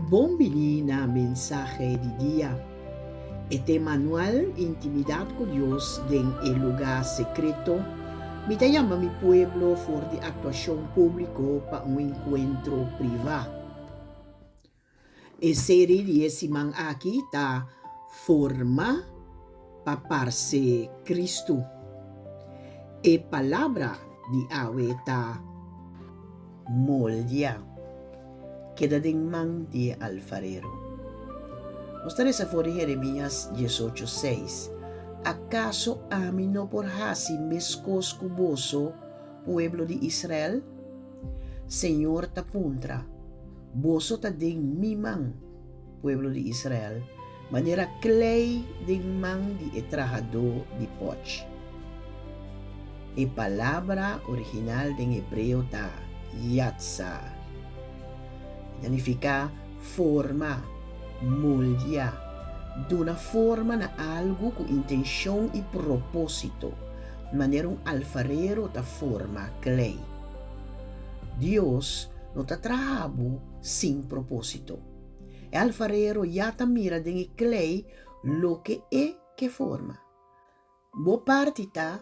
Bon bini na Mensahe di Dia. E tema anual Intimidat ku Dios den e Lugá Sekreto. Mi ta yama mi pueblo for di aktuashon públiko pa un enkuentro privá. E seri di e siman aki ta Forma pa Parse Kristu. E palabra di awe ta moldia. Keda den man di e alfarero. Nos ta resa for di Jeremias diesocho seis, Akaso ami no por hasi meskos ku boso, pueblo di Israel? Señor ta puntra, Boso ta den mi man, pueblo di Israel, manera klei den man di e trahadó di pòch. E palabra original den hebreo ta yatsar. E ta nifiká forma, moldia, duna forma na algu ku intenshon i propósito, manera un alfarero ta forma klei. Dios no ta traha bo sin propósito. E alfarero ya ta mira den e klei loke e ke forma. Bo parti ta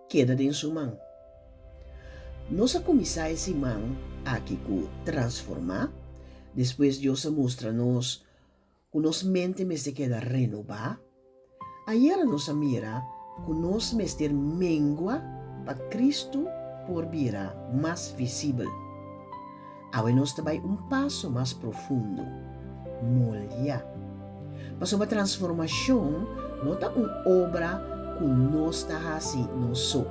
keda den su man. Nos a kuminsá e siman aki ku transformá, despues Dios a mustra nos ku nos mente mester keda renobá. Ayera nos a mira ku nos mester mengua pa Kristu por bira mas visibel. Awe nos ta bai un paso mas profundo, moldia. Pasobra transformashon no ta un obra ku nos ta hasi nos so.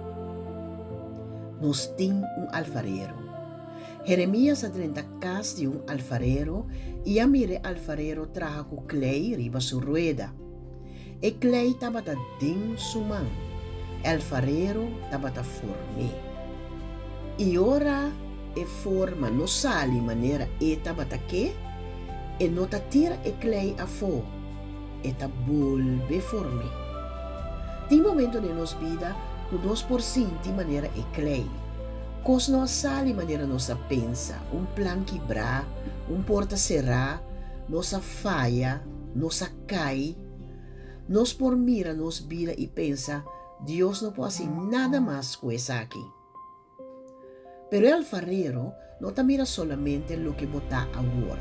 Nos tin un alfarero. Jeremias a drenta kas di un alfarero i a mira e alfarero traha ku klei riba su rueda. E klei tabata den su man, e alfarero tabata form'é. I ora e forma no sali manera e tabata ke, e no ta tira e klei afó, e ta bolbe form'é. Tin momento den nos bida ku nos por sinti manera e klei. Kos no a sali manera nos a pensa, un plan kibrá, un porta será, nos a faya, nos a kai, nos por mira nos bida i pensa, Dios no por hasi nada mas ku esaki. Pero e alfarero no ta mira solamente loke bo ta awor.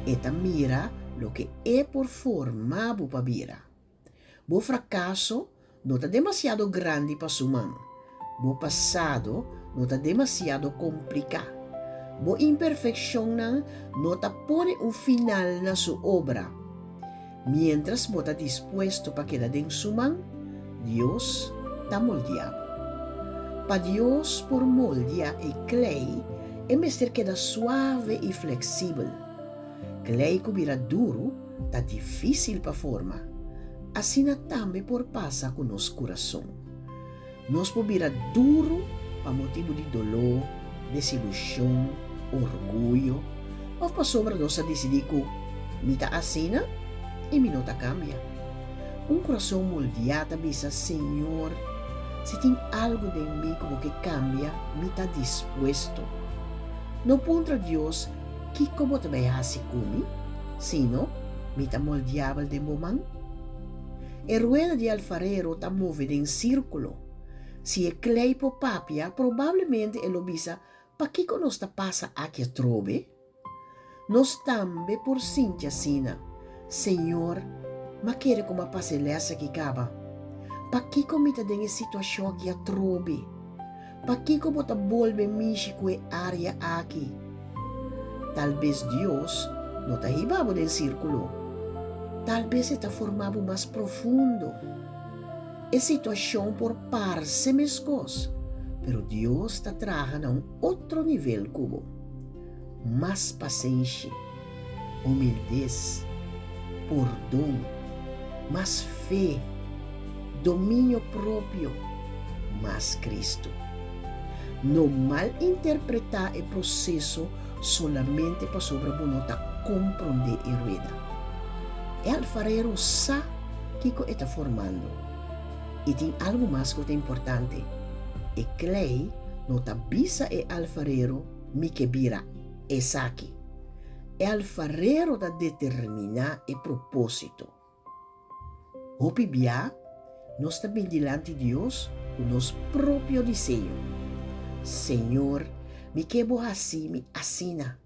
E ta mira loke e por forma bo pa bira. Bo frakaso no ta demasiado grandi pa su man. Bo pasado no ta demasiado kompliká. Bo imperfekshonnan no ta pone un final na su obra. Miéntras bo ta dispuesto pa keda den su man, Dios ta moldia bo. Pa Dios por moldia e klei, e mester keda suave i fleksibel. Klei ku bira duru ta difísil pa forma. Asina tambe por pasa ku nos kurason. Nos por bira duru pa motibu di doló, desilushon, orguyo òf pasobra nos a disidí ku mi ta asina i mi no ta kambia. Un kurason moldiá ta bisa, Señor, si tin algu den mi ku bo ke kambia, mi ta dispuesto. No puntra Dios Kiko bo ta bai hasi ku mi, sino mi ta moldiabel den bo man? E rueda di alfarero ta move den sírkulo. Si e klei por papia, probablemente e lo bisa, Pakiko nos ta pasa aki atrobe? Nos tambe por sinti asina, Señor, m'a kere ku m'a pasa e lès aki kaba. Pakiko mi ta den e situashon aki atrobe? Pakiko bo ta bolbe mishi ku e área aki? Tal bes Dios no ta hiba bo den sírkulo. Tal bes e ta forma bo mas profundo. E situashon por parse meskos, pero Dios ta traha na un otro nivel ku bo. Mas pasenshi, humildes, pordon, mas fe, dominio propio, mas Cristo. No malinterpretá e proseso solamente pasobra bo no ta komprondé e rueda. E alfarero sa kiko e ta formando. I tin algu mas ku ta importante, e klei no ta bisa e alfarero mi ke bira esaki. E alfarero ta determiná e propósito. Hopi bia nos ta bin dilanti Dios ku nos propio diseño. Señor, mi ke bo hasi mi asina.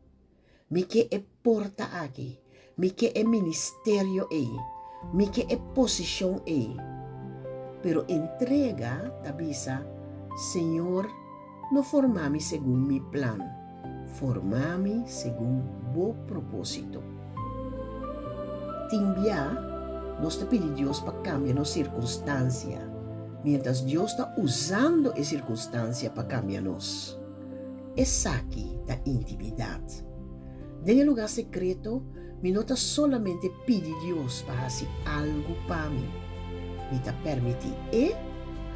Mi ke e porta aki. Mi ke e ministerio ei. Mi ke e posishon ei. Pero entrega ta bisa, Señor, no forma mi segun mi plan, forma mi segun bo propósito. Tin bia nos ta pidi Dios pa kambia nos sirkunstansia, miéntras Dios ta usando e sirkunstansia pa kambia nos. Esaki ta intimidat. Den e lugá sekreto, mi no ta solamente pidi Dios pa hasi algu pa mi, mi ta permití E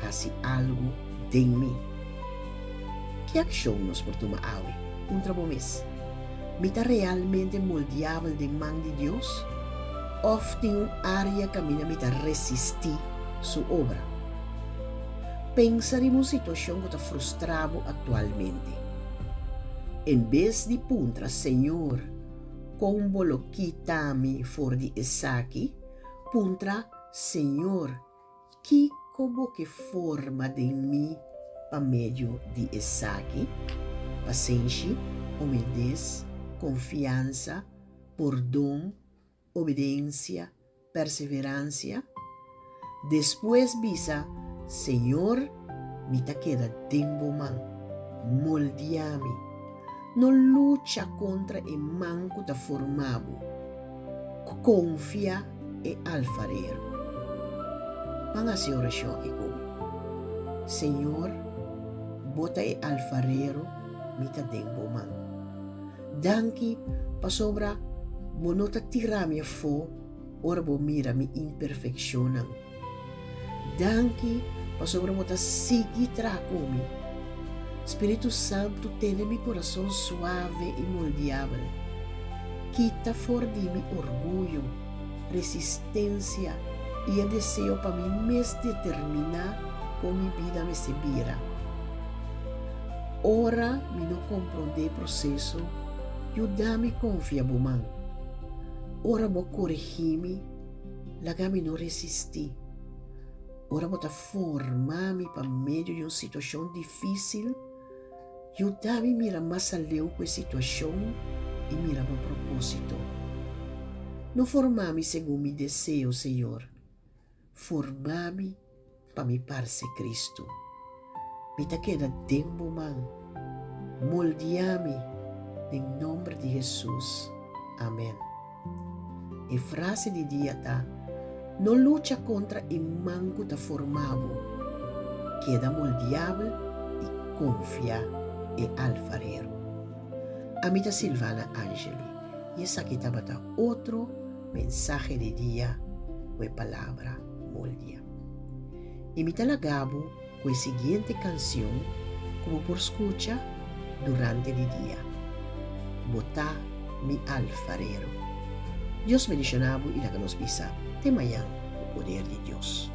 hasi algu den mi. Ki akshon nos por tuma awe? Puntra bo mes, Mi ta realmente moldiabel den man di Dios? Òf tin un área kaminda mi ta resistí su obra? Pensa riba un situashon ku ta frustrá bo aktualmente. En bes di puntra, Señor, kon bo lo kita mi for di esaki? Puntra, Señor, kiko bo ke forma den mi pa medio di esaki? Pasenshi, humildes, konfiansa, pordon, obedensia, perseveransia. Despues bisa, Señor, mi ta keda den bo man. Moldia mi. No lucha kontra e man ku ta forma bo. Konfia e Alfarero. Ban hasi orashon aki ku mi. Señor, bo ta e Alfarero, mi ta den bo man. Danki pasobra bo no ta tira mi afó ora bo mira mi imperfekshonnan. Danki pasobra bo ta sigui traha ku mi. Spiritu Santu tene mi kurason suave i moldiabel. Kita for di mi orguyo, resistensia i e deseo pa mi mes determiná kon mi bida mester bira. Ora mi no komprondé e proseso, yuda mi konfia bo man. Ora bo korigí mi, laga mi no resistí. Ora bo ta forma mi pa medio di un situashon difísil, yuda mi mira mas aleu ku e situashon i mira bo propósito. No forma mi segun mi deseo, Señor. Forma mi Pa mi parse Cristo. Mi ta keda den bo man. Moldia mi den nomber di Jesus. Amen. E frase di dia ta, No lucha kontra e man ku ta forma bo. Keda moldiabel i konfia e Alfarero. Ami ta Silvana Angeli i esaki tabata otro mensahe di dia ku e palabra moldia. I mi ta laga bo ku e siguiente kansion ku bo por skucha durante di dia, Bo ta mi alfarero. Dios bendishoná bo i laga nos bisa te mañan ku poder di Dios.